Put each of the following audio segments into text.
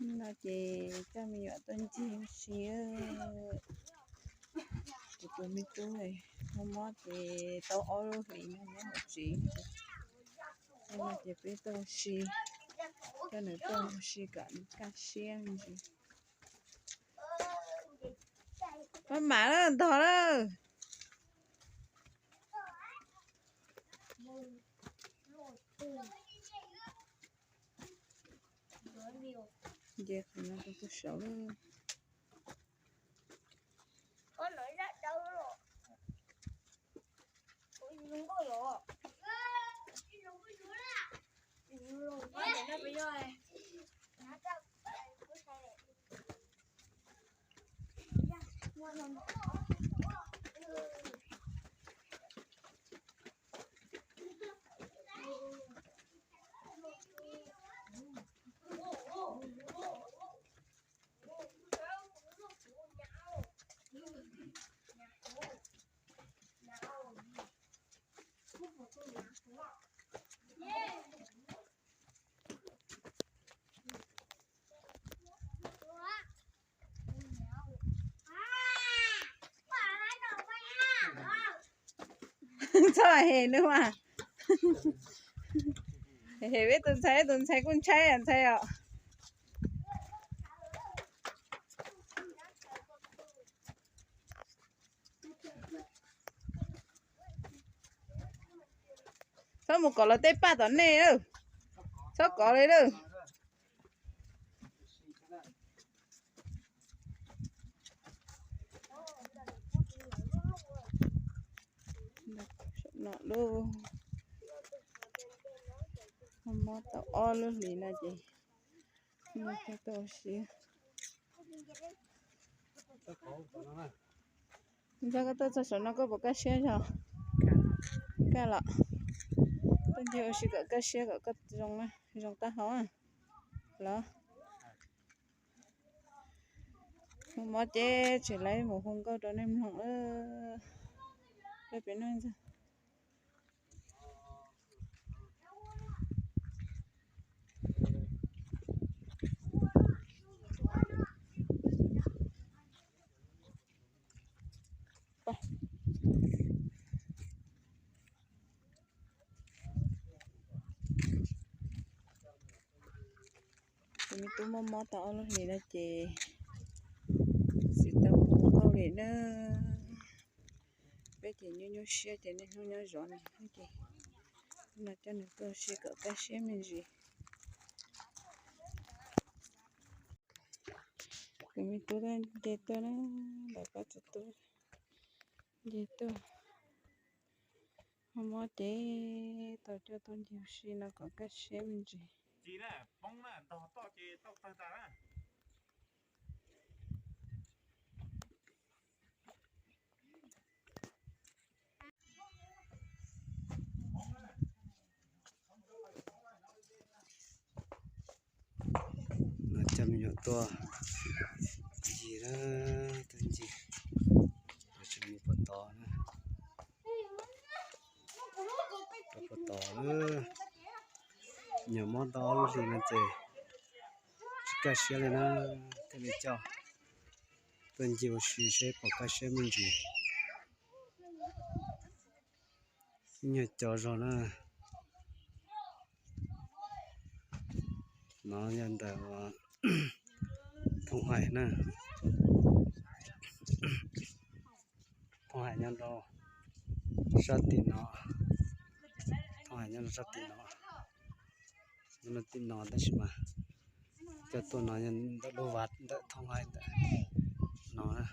No ces coj me nyuam tuaj ncig ua si. Kuv tus me tub mob mob ces tau ob lub hlis no nyob hauv tsev. No ces peb tuaj ua si, coj nws tuaj ua si kom nws kaj siab me ntsis. Maj mam lawm, ntog lawm. Nce qhov no rau pem saud lawm. Txhob hem nws mas. Hem peb tus ntxhais, tus ntxhais kuj ntshai ntshai os. Txhob mus kov lawv tej paj tom nej lawm. Txhob kov li lawm. No lub, mob tau ob lub hlis no ces tuaj ua si. Ntxhais, koj tuaj txog saum no koj puas kaj siab zog? Kaj los. Tuaj ncig ua si kom kaj siab kom koj zoo, zoo taub hau los. Mob mob ces tsis laib mus hu nkauj rau nej mloog lawm. Peb pem no ntag. Tus me tub mob mob tau ob lub hlis no ces tsis tau mus hu nkauj li na. Peb ces nyuaj nyuaj siab ces niaj hnub nyob zov nws ces no coj nws tuaj ua si kom kaj siab me ntsis. Tus me tub nce tuaj na, lawv pab tus tub nce tuaj. Mob mob ces tau coj tuaj ncig ua si no kom kaj siab me ntsis. No coj me nyuam tuaj ncig na, tuaj ncig, tsis mus puag tod na. Puag tod, nyuam mob tau ob lub hlis no ces tsis kaj siab li na, thiaj li coj tuaj ncig ua si seb puas kaj siab me ntsis. Ib nyuag co zog na. No yog ntawm Thooj Haim na. Thooj Haim nyob rau sab tim no. Thooj Haim nyob rau sab tim no. Nyob rau tim no tab sis mas coj tuaj no yog ntawm lub vaj ntawm Thooj Haim ntawm no na.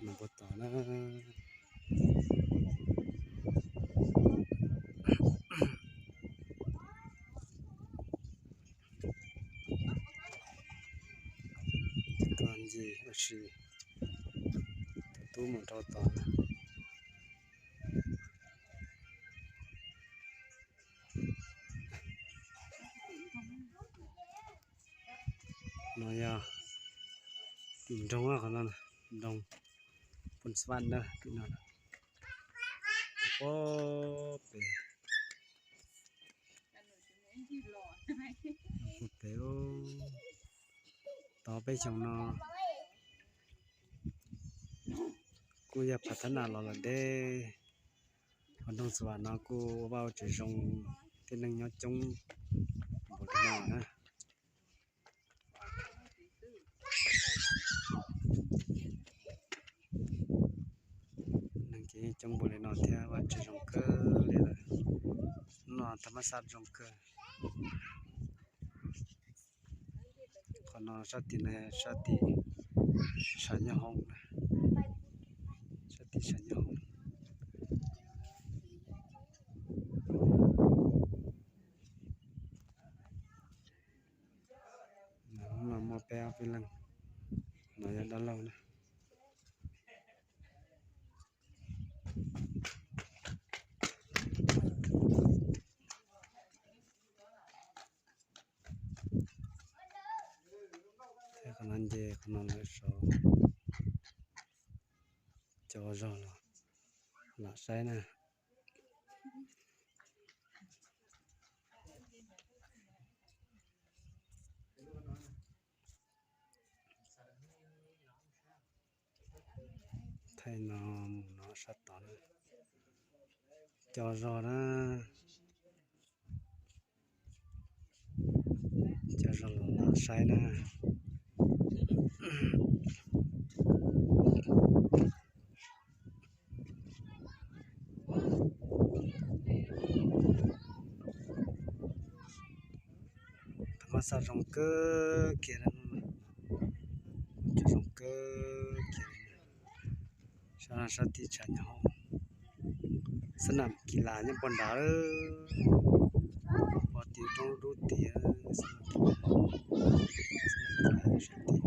Nws puas tod na. Tod ncig ua si, tus tub mus rau tod na. No yog tim nroog, qhov no nroog, Phoos Vaj na, pem no, pem, pem, tau peb xyoos no kuj yog phav thab nas los lawm deb. Hauv Phoos Vaj no kuj ua vaj ua tsev zoo, thiab neeg nyob coob npaum li no na. Neeg ces yeej coob npaum li no thiab vaj tsev zoo kawg li lawm. Hnub no thab mab xaj zoo kawg. Qhov no sab tim no sab tim Sam Nyob Hoob, sab tim Sam Nyob Hoob. Hnub no muaj peb ob peb leeg, no yog dab laug na. Thiab qhov no nce qhov no lawv sau cov zog los lam saib na. Thaij no mus no sab tod na, cov zog na, cov zog los lam saib na. Thab mab xaj zoo kawg kiag, zoo kawg kiag. Sab no sab tim Sam Nyob Hoob, xab nam kis las nyob puag nrad, puag tim roob dub tid, xab nam kis las, xab nam kis las sab tid.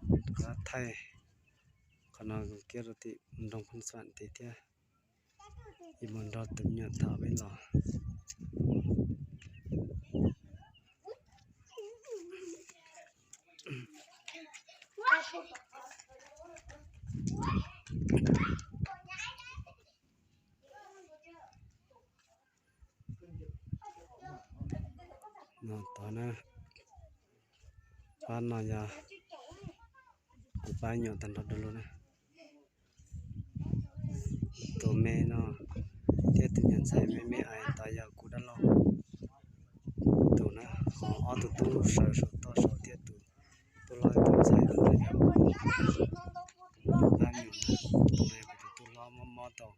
Rov qab thaij qhov no kiag rau tim nroog Phoos Vaj tid thiab. Yuav mus nrog tus me nyuam tham peb los. No tod na, pab no yog kuv pab nyuam tag nrho dua lug na. Tus me no thiab tus nyuam ntxhais me me ais tod yog kuv dab laug. Tus na, ho ob tug tub sawv saum toj saud thiab tus tub hlob tus ntxhais no yog kuv pab nyuam na. Tus no yog kuv tus tub hlob mob mob tau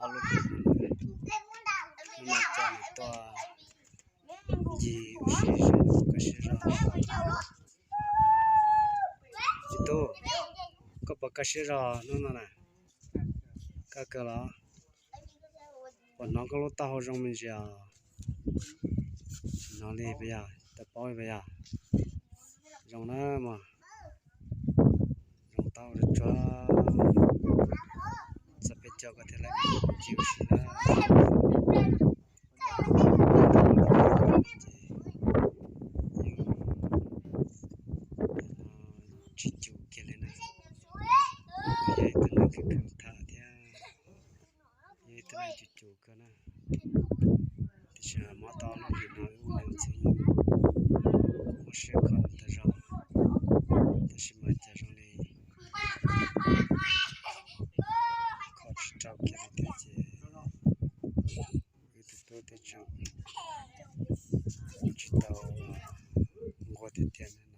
ob lub hlis no. Hnub no coj nws tuaj ncig ua si saib puas kaj siab zog. Txiv tub, koj puas kaj siab zog hnub no na? Kaj kawg los? Puas hnov koj lub taub hau zoo me ntsis os? Tsis hnov li puas yog? Tsis tau paub li puas yog? Zoo na mog. Zoo taub hau tsuag tsuag. Txog peb caug koj thiaj li ncig ua si na. Ces yeej tsis cum kiag li na. Yog ib tug neeg khwv khwv tham thiab yog ib tug neeg cum cum kawg na. Tiam sis mob tau lub hlis no wb ua neej txwv yeej muaj siab kho nws tas zog, tab sis mas cas zoo li kho tsis raug kiag li thiab ces wb tus tub thiaj tseem tsis tau nquag tiag tiag li no.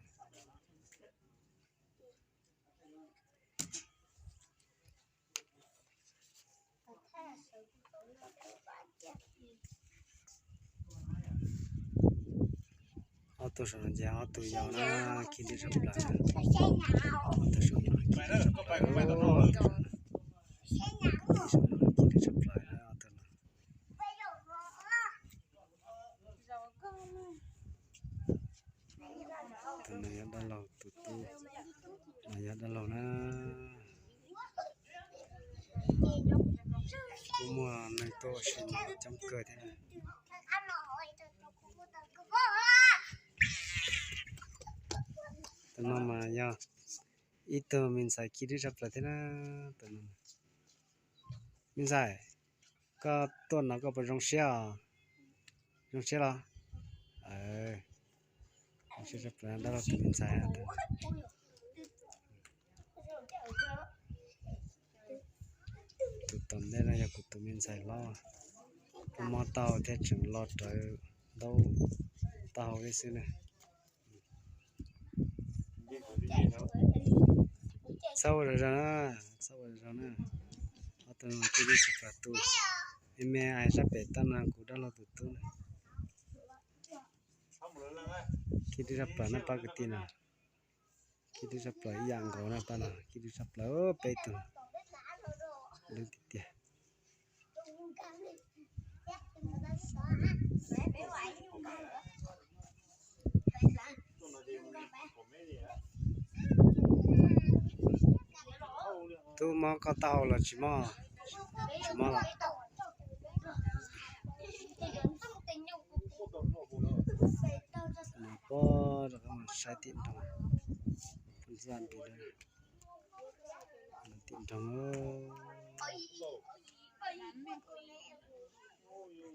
Ob tug saum no ces ob tug yau na, khib dwb tshaj plaws na. Ob tug saum no khib dwb tshaj plaws, ob tug saum no khib dwb tshaj plaws na, ob tug no. Tus no yog dab laug, tus tub no yog dab laug na. Kuj muaj neeg tuaj ua si coob kawg thiab. No mas yog ib tug me ntxhais khib dwb tshaj plaws thiab na. Tus no, me ntxhais, koj tuaj no koj puas zoo siab os? Zoo siab los? Zoo siab tshaj plaws dab laug tus me ntxhais. Tus tom ntej no yog kuv tus me ntxhais hlob, kua muag taub hau thiab tseem lo rawv ntaub taub hau li xwb na. Txhob ua zog zog na, txhob ua zog zog na. Ob tug no khib dwb tshaj plaws, tus me me hais sab pem tab no kuv dab laug tus tub na. Khib dwb tshaj plaws na pab kwv tij na. Khib dwb tshaj plaws ib yam nkaus na pab no, khib dwb tshaj plaws peb tug. Lub tiag tiag. Tub, mob koj taub hau los tsis mob? Tsis mob los? Pob rau qab saib tim nroog, tim nroog.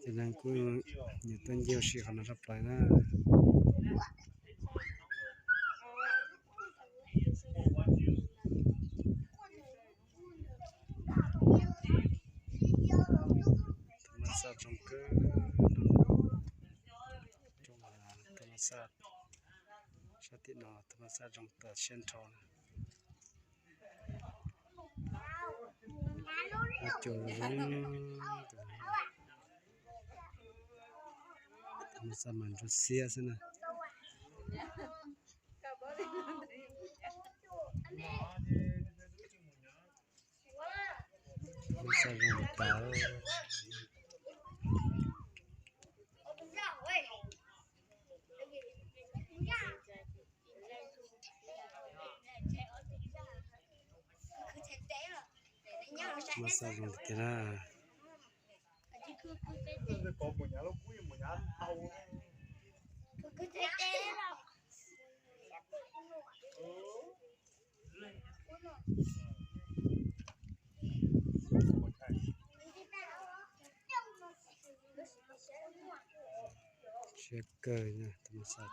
Ces neeg kuj nyiam tuaj ncig ua si qhov no tshaj plaws na. Tus mab xaj zoo kawg, tus mab xaj, sab tim no tus mab xaj zoo tas siab nrho. Cua zoo, tus mab xaj mas ntsuab xiab xwb na. Tus mab xaj zoo tas. Mab xaj zoo tiag na. Siab kawg na tus mab xaj.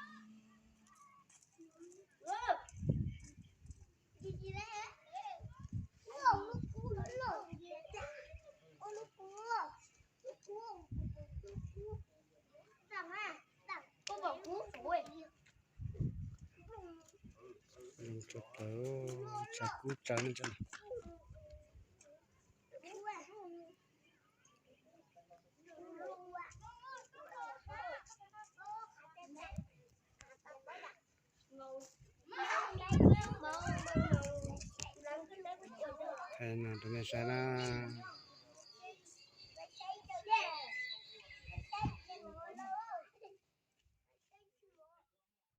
Zoo tshaj plaws, tshav kub tsawv no. Thaij no rau nej saib na.